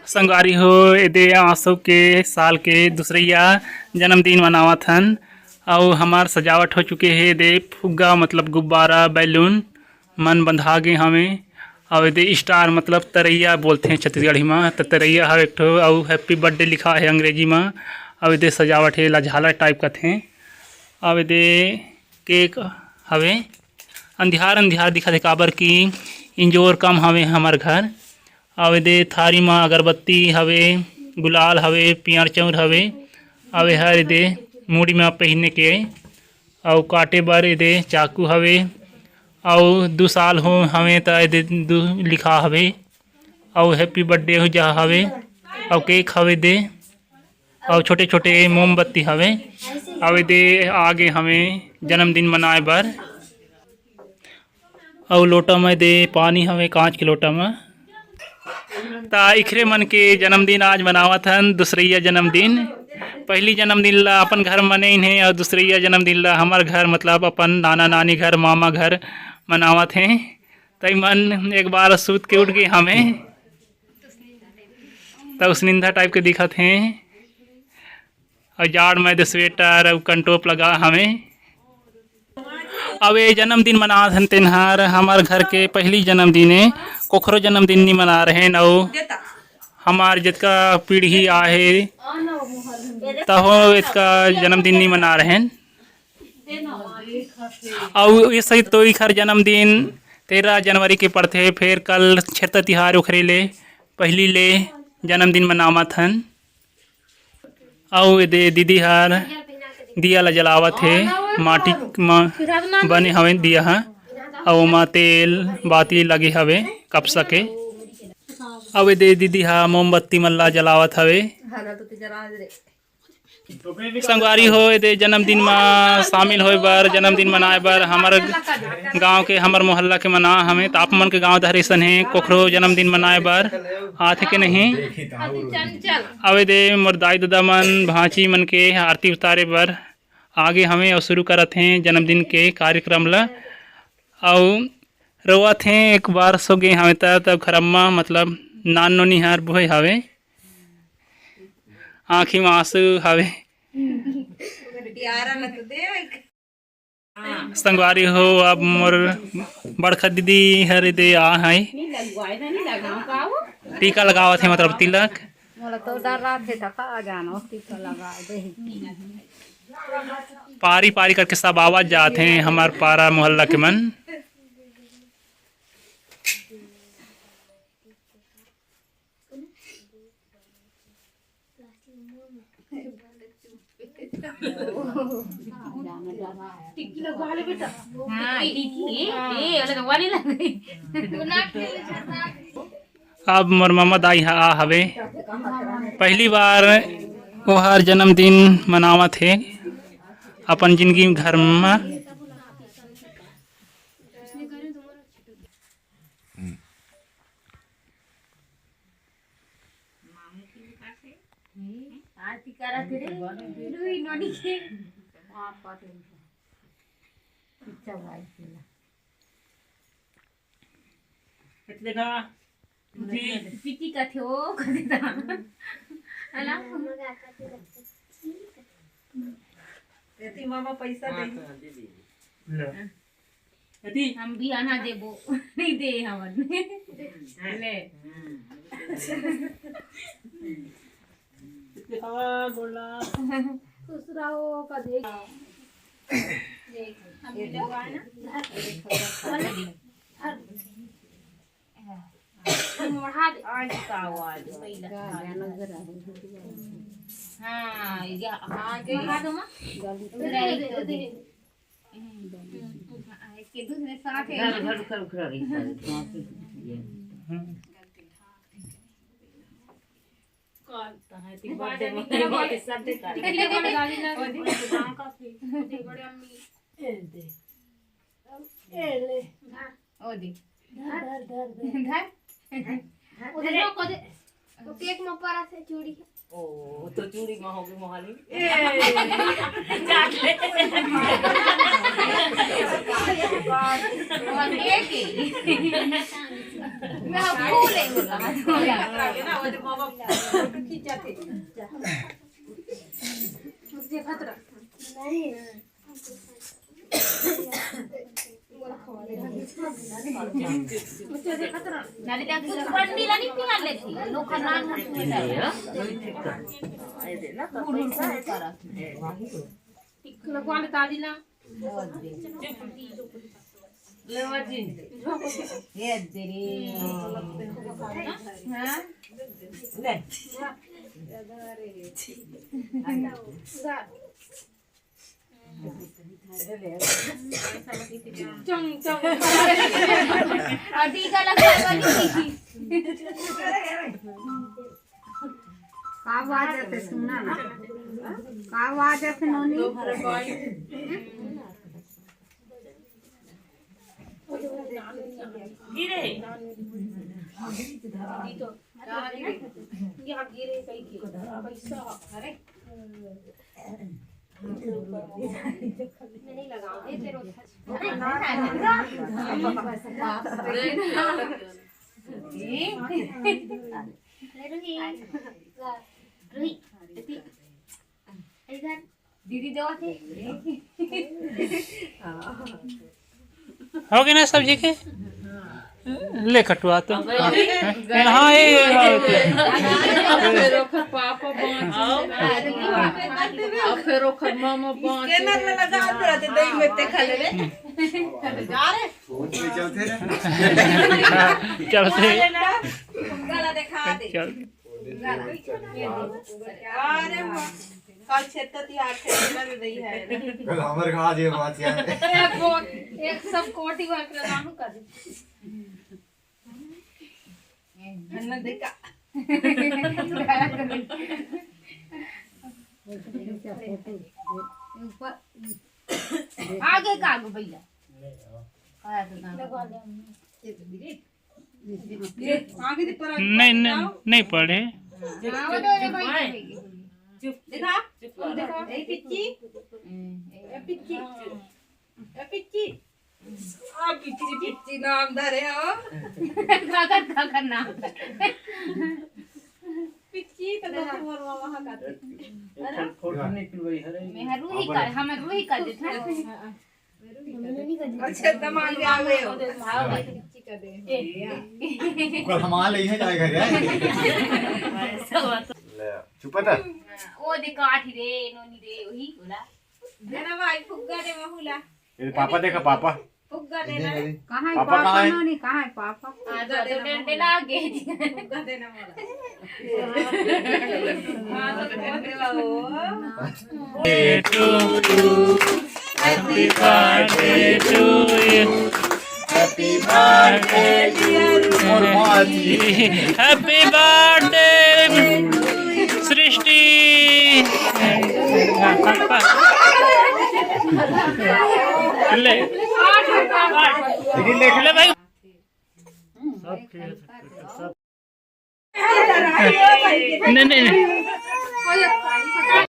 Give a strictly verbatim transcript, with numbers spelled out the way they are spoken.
संगवारी हो, एदे आसो के साल के दूसरइया जन्मदिन मनावत हन। अउ हमार सजावट हो चुके हे, एदे फुग्गा मतलब गुब्बारा, बैलून मन बंधा गे हवे। अउ एदे स्टार मतलब तरैया बोलथे छत्तीसगढ़ी म, त तरैया हवे एक ठो, अउ हैप्पी बर्थडे लिखा हे अंग्रेजी म। अउ एदे सजावट हे, एला झालर टाइप कथे। अउ एदे केक हवे, अंधियार अंधियार दिखत हे, काबर कि इंजोर कम हवे हमर घर। अउ एदे थारी म अगरबत्ती हवे, गुलाल हवे, पियर चौर हवे, अउ एहर एदे मुड़ी म पहिने के, अउ काटे बर एदे चाकू हवे, अउ दू साल हो हवे त एदे दू लिखा हवे, अउ हैप्पी बर्थडे हो जा हवे, अउ केक हवे दे, अउ छोटे-छोटे मोमबत्ती हवे। अउ एदे आगे हवे जन्मदिन मनाए बर। अउ लोटा म दे पानी हवे, कांच के लोटा म। त इखरे मन के जन्मदिन आज मनावत हन, दूसरइया जन्मदिन। पहली जन्मदिन ला अपन घर मनेइन हे अउ दूसरइया जन्मदिन ला हमर घर, मतलब अपन नाना नानी घर, मामा घर मनावत हे। तई मन एक बार सूत के उठ गे हवे, त उसनिंदा टाइप के दिखत हे। अउ जाड़ में दे स्वेटर अउ कंटोप लगा हवे। अब ये जन्मदिन मनात हन तेनहर, हमर घर के पहली जन्मदिन ए, कोखरो जन्मदिन नी मना रहेन। अउ हमार जितका पीढ़ी आहे, तहो इतका जन्मदिन नी मना रहेन। अउ ये सही तो इखर जन्मदिन तेरह जनवरी के पड़थे, फेर कल छेरता तिहार, ओखरे ले पहली ले जन्मदिन मनावत हन। अउ एदे दीदी हर दिया ला जलावत हे, माटी म बने हवे दिया ह, अउ ओमा तेल बाती लगे हवे कपसा के। अउ एदे दीदी ह मोमबत्ती मन ला जलावत हवे। संगवारी हो, एदे जन्मदिन म शामिल होए बर, जन्मदिन मनाए बर हमर गांव के, हमर मोहल्ला के मना हवे, त आप मन के गांव डहर अइसन हे, कोखरो जन्मदिन मनाए बर आथे के नहीं? अउ एदे मोर दाई ददा मन, भांची मन के आरती उतारे बर आगे हवे अउ शुरू करत हे जन्मदिन के कार्यक्रम ला। अउ रोवत हे, एक बार सो गे हवे त, तब खरम्मा मतलब नान नोनी हर बोहे हवे, आँखी म आंसू हवे। संगवारी हो, अब मोर बड़खा दीदी हर एदे आ है, टीका लगावत हे, मतलब तिलक। मोला तो डर रहा थे, त का जानो टीका लगा दे। पारी पारी करके सब आवत जात हे हमर पारा मोहल्ला के मन। टिक्की लगवा ले बेटा। हाँ, टिक्की, ए, ए, वाला तो वाली लग गई। अब मोर ममा दाई ह आ हवे, पहली बार ओहर जन्मदिन मनावत हे अपन जिंदगी घर म। आरती करत रे, लुई नोनी के। अच्छा भाई, इतने का जी। पीती का थे, ओ, कर देता। है ना? एती मामा पैसा दे। ले। एती। हम भी आना देबो। नहीं दे हमन। ले। इतने का गोला। खुश रहो, कभी। देख, हम भी लगवाए ना। मोढ़ा दे। आज का आवाज पहिला। हाँ, ये, हाँ, के बढ़ा दो माँ। दूसरा एक तो दे। हम्म, हाँ, इसके दूसरे साथ है। घर, घर, घर, घर, घर, घर। कौन? तो है, ती बर्थडे में, बर्थडे में सब देता है। टिकली बड़े गाली लगे। बड़े अम्मी। ए दे। ए ले। ओ दे। धर, धर, धर, धर। धर। उधर को दे। वो केक में परत हे चूड़ी। ओ, तो चूड़ी में होगे मोहाली। मैं अब फूल है बोला। नहीं। नाली तक कुछ पंडी ला नहीं पिया लेती, लोग खन्ना में सुन ले। गुड़ गुड़ गुड़ करा। लगवा ले ताली ना। ले बाजी। ये तेरी। हाँ? ले। चंग, चंग। और टीका लगा वाली थी। का आवाज आते सुना ना। का आवाज आते नोनी? गिरे। यहाँ गिरे कहीं की। पैसा। अरे। दीदी देवा थे। होगे ना सब्जी के? ले कटवा तो। हाँ, ये, ये, ये। अब फिर ओखर पापा बाँच। अब फिर ओखर मामा बाँच। स्कैनर में लगा दे, दही में ते खा ले रे। जा रे। चलते। गला दिखा दे। चल। अरे वाह। कल छेद तो तिहार छेद लग रही है। कल हमर खा दिए बात यार। एक वो, एक सब कोटी वाला नाम कर दे। अन्ना देखा। ऊपर। आगे का आगे भैया। लगवा ले हमने। ये आगे दे पर नहीं, नहीं, नहीं पढ़े। हाँ, वो तो रे भाई। चुप। देखा? चुप। देखा? ए पिच्ची। ए पिच्ची। ए पिच्ची। आ पिच्ची, पिच्ची नाम धरे हो। काकर, काकर नाम। पिच्ची तो देखो मोर मामा हा काते। फोटो निकलवाई हरे। मैं रूही का, हम रूही का देता। अच्छा, दमांद आ गए हो। ओकर हम आ ले है जाए घर है। ले, चुप था। ओ दे काठी रे, नोनी रे, वही बोला। देना भाई, फुग्गा दे, महूला। ये पापा देखा, पापा। फुग्गा देना। कहाँ है पापा, पापा? कहाँ है? नोनी, कहाँ है पापा? आ, तो, तो डंडे लागे। फुग्गा देना वाला। हाँ, तो फुग्गा देवा हो। Happy birthday to you. Happy birthday, dear मोर भाजी। Happy birthday, सृष्टि। ले। ले भाई। नहीं, नहीं, नहीं।